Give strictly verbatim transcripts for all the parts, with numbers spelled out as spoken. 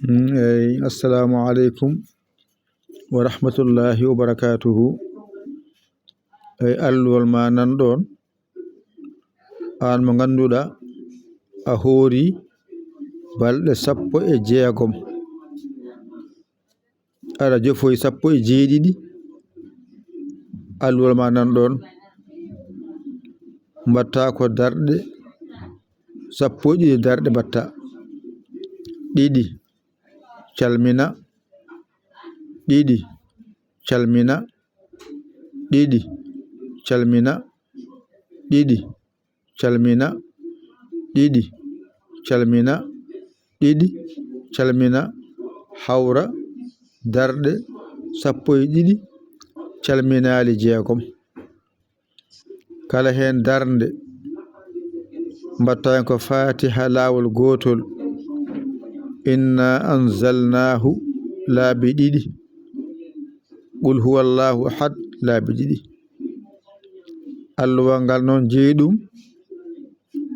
Mm, eyi, assalamu aleykum wa rahmatullahi wa barakatuhu. Eyi, alluwal ma nan ɗon, an mo ngannduɗaa a hoori balɗe sappo e jeegom, aɗa jofoyi sappo e jeeɗiɗi, alluwal ma nan ɗon, mbatta ko darɗe sappo e ɗiɗi darɗe mbatta. Ɗiɗi, calmina. Ɗiɗi, calmina. Ɗiɗi, calmina. Ɗiɗi, calmina. Ɗiɗi, calmina. Ɗiɗi, calmina. Hawra darɗe sappo e ɗiɗi, calminaali jeegom. Kala heen darnde, mbatta heen ko Faatiha laawol gootol, inna anzalnaahu laabi ɗiɗi, qul huwallahu ahad laabi ɗiɗi. Alluwal ngal noon jeyi ɗum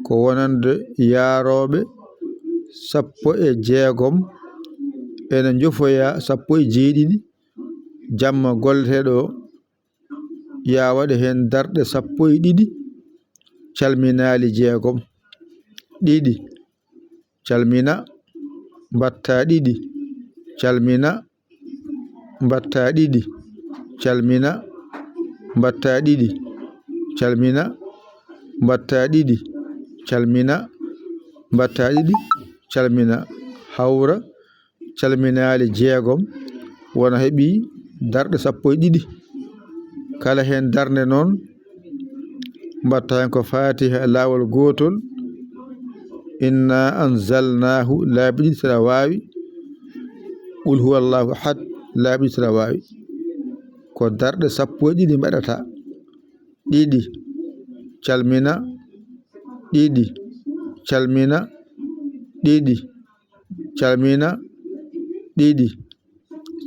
ko wonande yaarooɓe sappo e jeegom, ene njofoya sappo e jeeɗiɗi, jamma golleteeɗo o, ya waɗe heen darɗe sappo e ɗiɗi, calminaali jeegom. Ɗiɗi, calmina, mbatta ɗiɗi, calmina, mbatta ɗiɗi, calmina, mbatta ɗiɗi, calmina, mbatta ɗiɗi, calmina, mbatta ɗiɗi, calmina. Hawra calminaali jeegom, wona heɓi darɗe sappo e ɗiɗi. Kala heen darnde noon, mbatta heen ko Faatiha laawol gootol, inna anzalnaahu laabi ɗiɗi saɗa waawi, qul huwallahu ahad laabi ɗiɗi saɗa waawi. Ko darɗe sappo e ɗiɗi mbaɗata. Ɗiɗi, calmina. Ɗiɗi, calmina. Ɗiɗi, calmina. Ɗiɗi,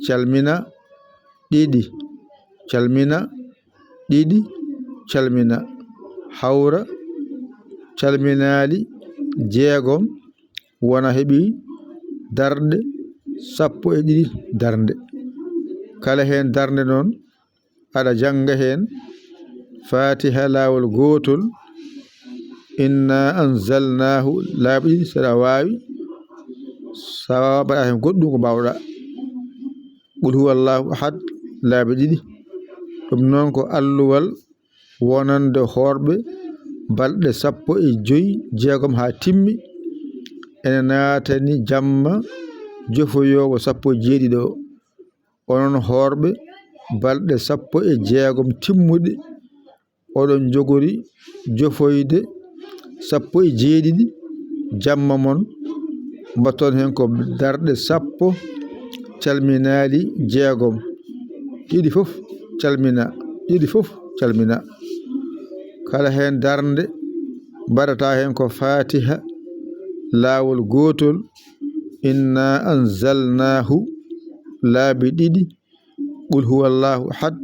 calmina. Ɗiɗi, calmina. Ɗiɗi, calmina. Hawra calminaali jeegom, wona heɓi darɗe sappo e ɗiɗi darnde. Kala heen darnde noon, aɗa jannga heen Faatiha laawol gootol, inna anzalnaahu laabi ɗiɗi saɗa waawi, so a waawaa mbaɗa heen goɗɗum ko mbaawɗaa. Qul huwallahu ahad laabi ɗiɗi. Ɗum noon ko alluwal wonande hoorɓe balɗe sappo e joy, jeegom haa timmi, ene naatani jamma jofoyoowo sappo e jeeɗiɗo o. Onon hoorɓe balɗe sappo e jeegom timmuɗe, oɗon njogori jofoyde sappo e jeeɗiɗi jamma mon, mbatton heen ko darɗe sappo calminaali jeegom. Ɗiɗi fof calmina, ɗiɗi fof calmina. Kala heen darnde mbaɗata heen ko Faatiha laawol gootol, inna anzalnaahu laabi ɗiɗi, qul huwallahu ahad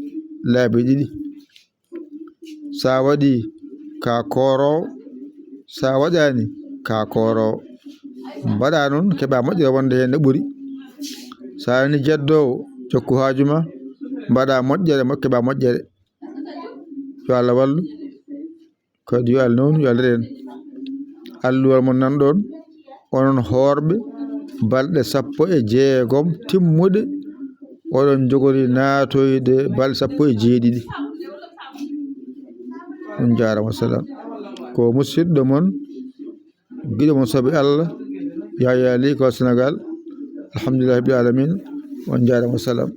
laabi ɗiɗi. So a waɗi ka kooroowo, so a waɗaani ka kooroowo, mbaɗa noon keɓa moƴƴere wonde heen ne ɓuri. So a nani jeddoowo, jokku haaju ma, mbaɗa moƴƴere, mo-, keɓa moƴƴere. Yo Allah wallu. Kadi yo Allah nownu, yo Allah reen. Alluwal mon nan ɗoon, onon hoorɓe balɗe sappo e jeegom timmuɗe, oɗon njogori naatoyde balɗe sappo e jeeɗiɗi. On njaaraama, wasalaam. Ko musidɗo mon, giɗo mon soɓe Allah, Yahya Ly ko Sénégal. Alhamdulillahi rabbil alamin. On njaaraama, wasalaam.